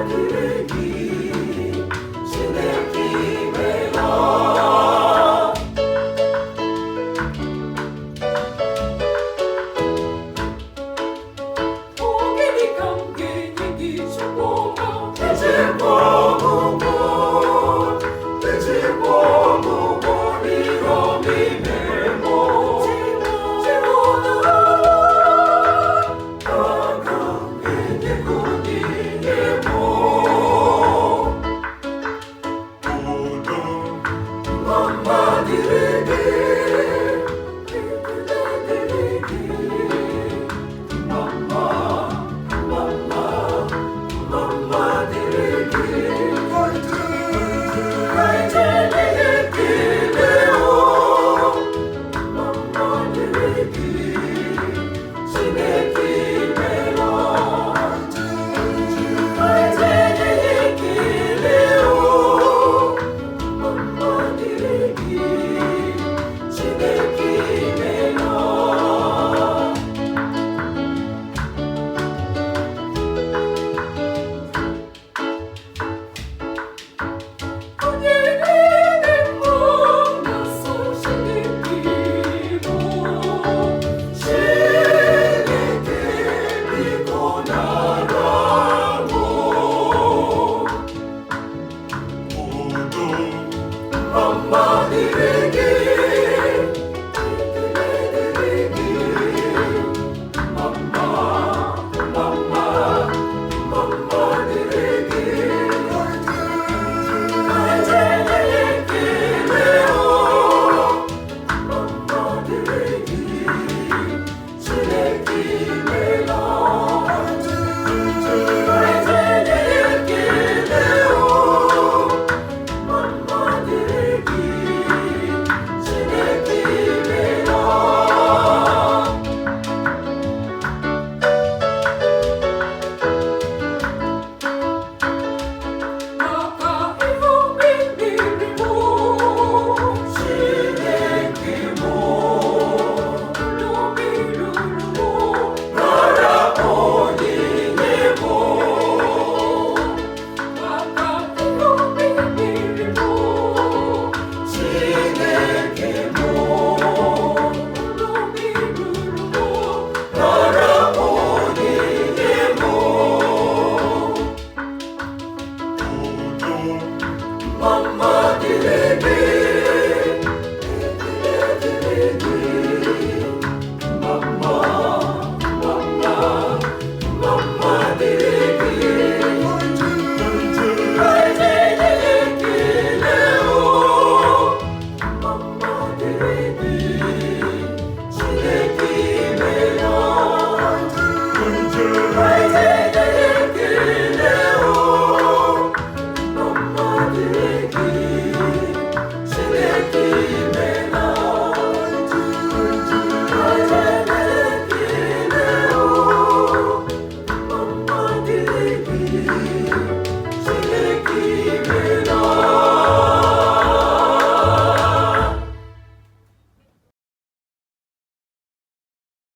Dịrị gị, Chineke imela. Gịnị ka m ga-enye gị, Chukwu ọma? Ejikwa ọgwụgwọ, ejikwa ọgwụgwọ n'ihe ọma i mere m. Chineke, aga m enye gị onyinye m. Udo. Mma dịrị gị, ekele dịrị gị. Mma, mma, mma dịrị gị. Ka ije ekele o. Mma dịrị gị, Chineke imela. Ka ije ekele o. Mma dịrị gị, Chineke imela. Onye na-eme mmụọ na-asọ Chineke bụ Chineke, biko nara m. Udo. Mma dịrị gị, ekele dịrị gị. Mma, mma, mma dịrị gị. Ka ije ekele o. Mma dịrị gị, Chineke imela. Ka ije ekele o. Mma dịrị gị, Chineke imela. Maka ihe omimi mụ, Chineke mụ, n'obi ruru mụ, nara onyinye mụ. Maka ihe omimi mụ, Chineke mụ, n'obi ruru mụ, nara onyinye mụ. Udo. Mma dịrị gị, ekele dịrị gị. Mma, mma, mma dịrị gị. Ka ije ekele o. Mma dịrị gị, Chineke imela. Ka ije